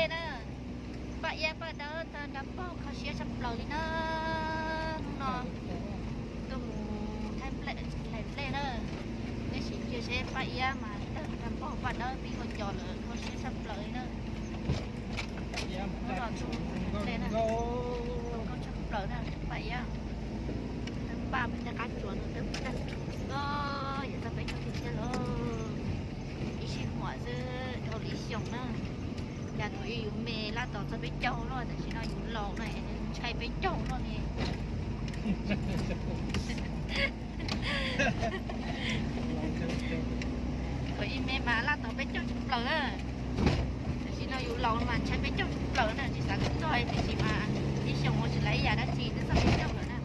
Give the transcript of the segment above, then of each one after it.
Na, Paj Iab Paj Dawb tag nrho paug kho siab tshaj plaws li na. Hnub no tuaj mus thaij nplej, hlais nplej na. Neb sim ntsia seb Paj Iab mas tag nrho paug Paj Dawb pib ua cos lawm kho siab tshaj plaws li na. Hnub no tuaj mus hlais nplej na, kho tshaj plaws na Paj Iab. Twb npaj peb tej qab tsuas no twb npaj tag nrho xwb, yog txog peb caug tiag tiag lawm. Ib sij huam xwb dhau li xyoo na. Cas thaum ub yus me laj tos txog peb caug no, tam sim no yus laus no ntshai peb caug no ne. Thaum ub me mas laj tos peb caug tshaj plaws na. Tam sim no yus laus mas ntshai peb caug tshaj plaws na, tsis xav kom txog tiam sis mas ib xyoos ua tsis laiv ib yam dab tsi twb txog peb caug lawm na.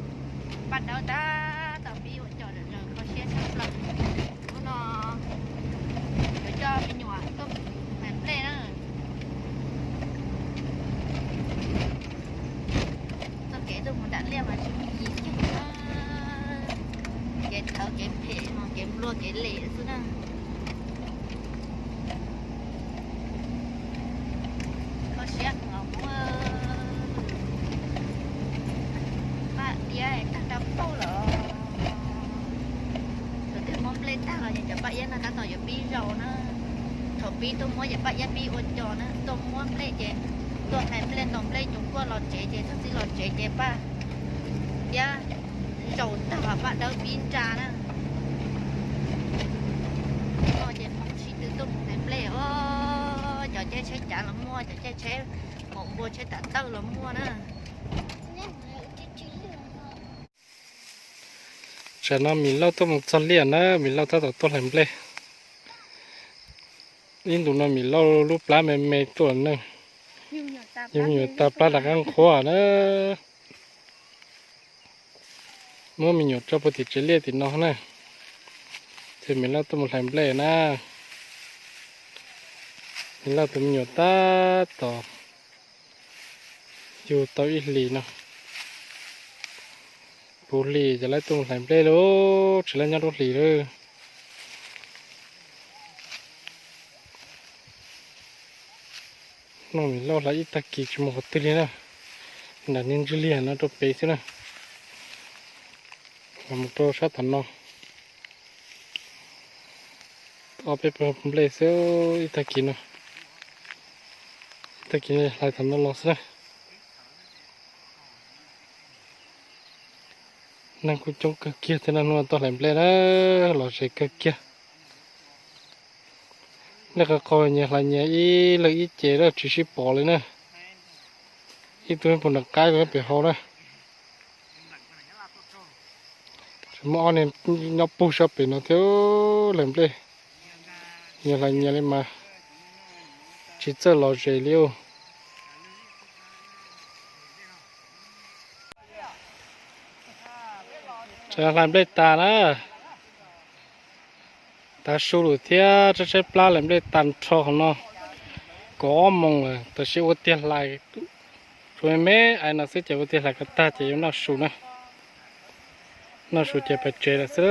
Paj Dawb tab tom pib ua cos lawm, kho siab tshaj plaws. Hnub no yuav coj me nyuam tuaj mus hlais nplej na. Txoj kev tuaj mus nram liaj mas tsis muaj yim kiag na. Kev thawv kev phem no kev nplua kev lem xwb na. Kho siab heev os. Paj Iab tag nrho paug lawm. Thaum twg muab nplej tag los ces cov Paj Iab no tab tom yuav pib zaus na. Thaum pib tuaj muab ces Paj Iab pib ua cos na, tuaj muab nplej ces tuaj hlais nplej ntaus nplej cov kuaj los tsev ces txog txij los tsev ces Paj Iab zaus tag Paj Dawb pib ntsa na. Ces Hmoob sib tw tuaj mus hlais nplej os, cov caij tsheb cav los muaj, cov caij tsheb maum npua tsheb tam tawj los muaj na. Tsam no Mim Lauj tuaj mus txog liaj na, Mim Lauj tab tom tuaj hlais nplej. Ib ntus no Mim Lauj lub plab me me tuaj na, yug me nyuam tas plab rov qab nqhuav na. Muab me nyuam tso puag tim tsev liaj tim no na, ces Mim Lauj tuaj mus hlais nplej na. Mim Lauj tus me nyuam tab tom yug tau ib hlis no, puv hlis ces lawv tuaj mus hlais nplej lauj, tsis lawv nyob lub hlis lawm. No Mim Lauj hlais ib tag kis tsis mus qhov twg li na, nram niag ntswg liag no rau pem xwb na. Mus rau sab tom no, ob peb puag nplej xwb ib tag kis no, ib tag kis no hlais tom no los xwb na. Neeg kuj coob kawg kiag thiab no, hnub no tuaj hlais nplej na, los ze kawg kiag. Nplej qhov qhov nyias hlais nyias ib leeg ib ce lawm tsis sib pom li na. Ib tug puag nram qab, ib tug pem hauv na. Muaj ob niag nyob puag sab pem no thiab, hlais nplej nyias hlais nyias li mas tsis txawj los ze li. Hlais nplej tas na, tav su lawm thiab, tshaib tshaib plab lawm, nplej tag nrho qhov no. Kaum ob moos lawm, tab sis ua tiag hlais, tsuas me me ais no xwb ces ua tiag hlais kom tag ces yuav noj su na. Noj su ces pem tsev lawm xwb.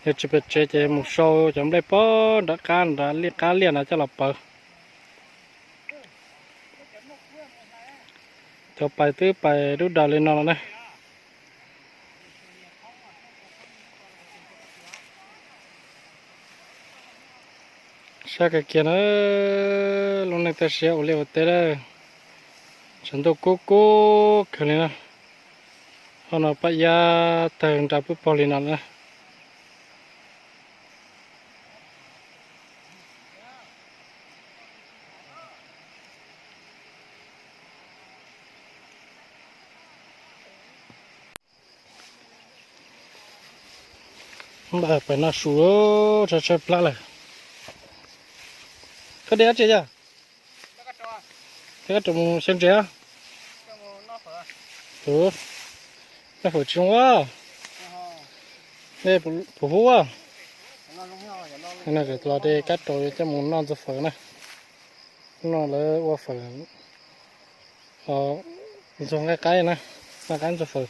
Yog tsis pem tsev ces mus sau cov nplej pem nram qab, nram liaj qab liaj no coj los pawv. Cov pais twb pais dub daws li no los na. Sab kawg kiag na, lub neej toj siab ua liaj ua teb lawm, tshav ntuj kub kub kawg li na. Hauv no Paj Iab tawg nra pub pog li no na. Npaj pais noj su, tshaib tshaib plab lawm. Koj de dab tsi yog? Thiab koj rau mus xyoo ntses. Noj fawm tsis zoo a. Nej puas hub a? Los de kab rau yuav coj mus noj ntxuag fawm na. Noj lawv ua fawm, ntxuag nqaij qaib na, nqaij qaib ntxuag fawm.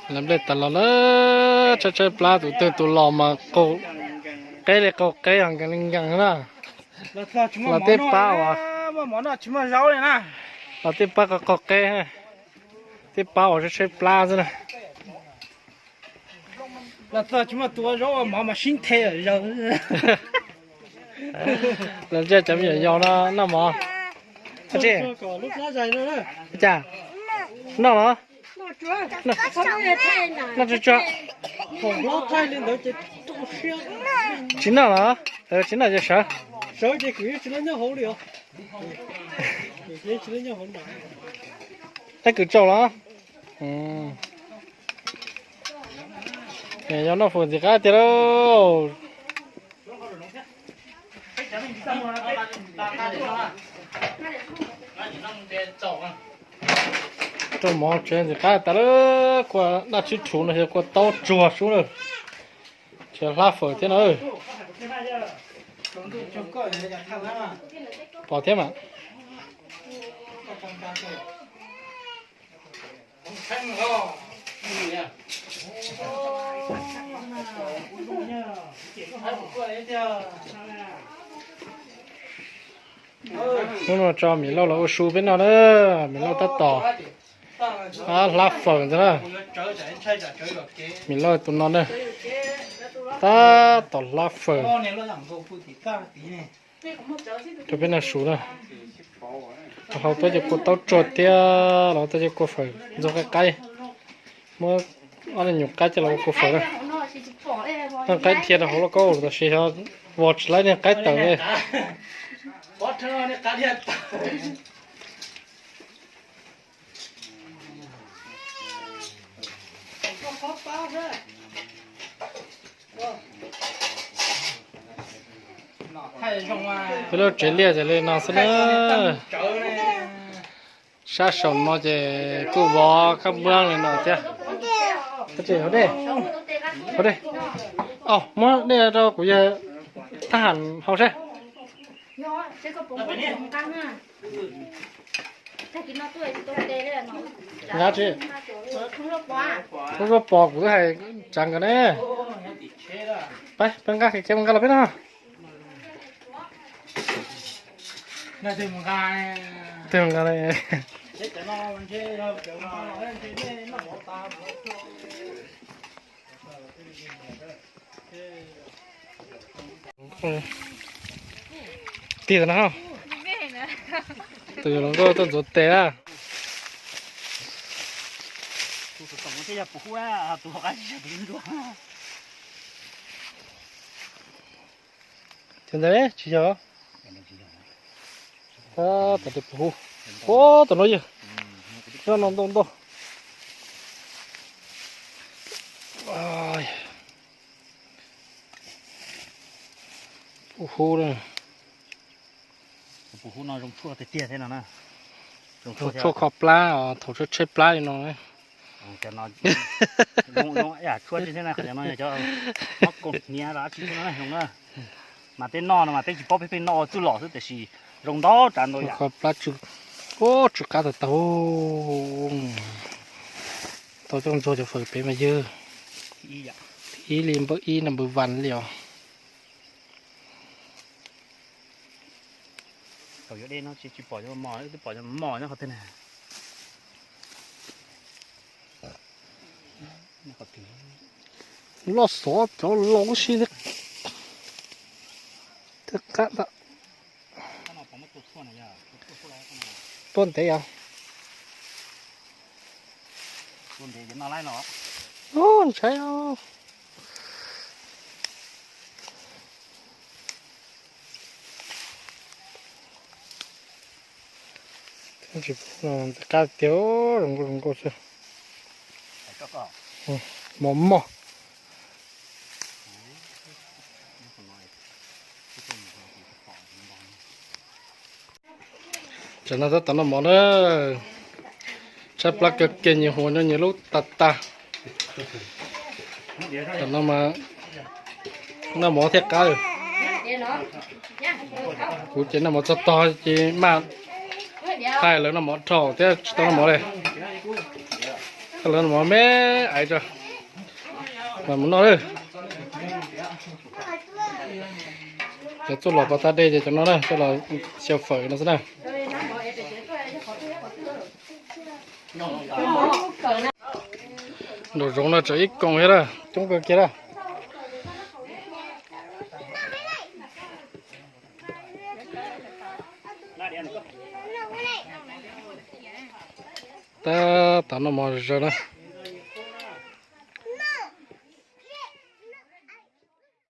Lawv nplej tas los na, tshaib tshaib plab, tus twg tus los mas qaug qeb li qaug qeb, nkees li nkees na. Los tej pab uas, los tej pab qaug qaug qeb, tej pab uas tshaib tshaib plab xwb na. Los txog tsis muaj tus ua zaub ua mov mas sib the zaws. Los ntsib cov me nyuam yaus no noj mov. Cas noj los? Noj tsuag tsuag. Tsis noj los? Tsis noj ces sawv. Tab kwv tsaus los? Yog noj fawm ntxim qab tiag lauj. Rau mov tsev ntxim qab tas lawm, kua daj tsib rhuv no yog kua taub tsuag sub lawm. Tsev hlab fawm thiab na. Pom thiab mas. Hnub no tso Mim Lauj los ua su peb noj na. Mim Lauj tab tom hlab fawm ntag na. Mim Lauj tus no na, tab tom hlab fawm rau peb noj su na. Hau tuaj cov kua taub tsuag thiab los tuaj cov kua fawm ntxuag qaib qaib. Muab ob leeg nyuam qaib coj los ua kua fawm na. Noj qaib dhia rau hauv lauj kaub, tab sis xyov vos tsis laib niag qaib tawm li. Peb lub tsev liaj ces li no xwb na. Sab saum no ces kuj vov kab npab li no thiab. Muab dej rau kuv yawg thab ham haus seb. Nqa tsi? Thoob zuaj pos kuv twb hais tsav nkawd ne. Peb nqa kiag, nqa los peb noj. Twg nqa li? Tig no, tus yawg hluas nkauj tuaj ntxuav tes na. Tus ntawd tsis yog. Tab tom de puv hu. Ua tom no yawg, zaj no ntau ntau. Puv hu, puv hu no zoo tshuaj tiag tiag thiab no na. Zoo tshuaj kho plab, thaum tshaib tshaib plab li no. Cov no zoo, zoo yam tshuaj tsis thiab na, qhov no yog cov mob kaus hniav los dab tsi thiab no zoo na. Mas peb noj no mas peb tsis paub, peb pheej noj ua txuj lom xwb tiam sis zoo ntau tsav ntau yam. Kho plab tsw, tsw qab tag tag. Tau coj ntxuag cov fawm pem mas yawg ib li npawb ib no npawb vas li os. Thaum yuav dej no tsis pom cov mos, twb pom cov mos nyob qhov twg na. Loj xov cov laus si thiab qab ntawd. Tuaj ntev yom. Ntshai. Qab tiag, zoo nkauj zoo nkauj xwb. Mos mos. Tam no tab tom noj mov na. Tshaib plab kawg kiag, nyias huas nyob nyias lub tag tag. Tam no mas noj mov thiaj qab. Kuv ces noj mov txog tog ces maj thaij lawv noj mov dhau thiab tsis tau noj mov li. Lawv mov me aiv tso, mas mus noj lawm. Cov tuaj los pov tag dej ces cov no na, tuaj los xyaw fawm no xwb na. Nraum zoov no tsawv ib koom thiab na, coob kawg kiag na. Tab tom noj mov zog na.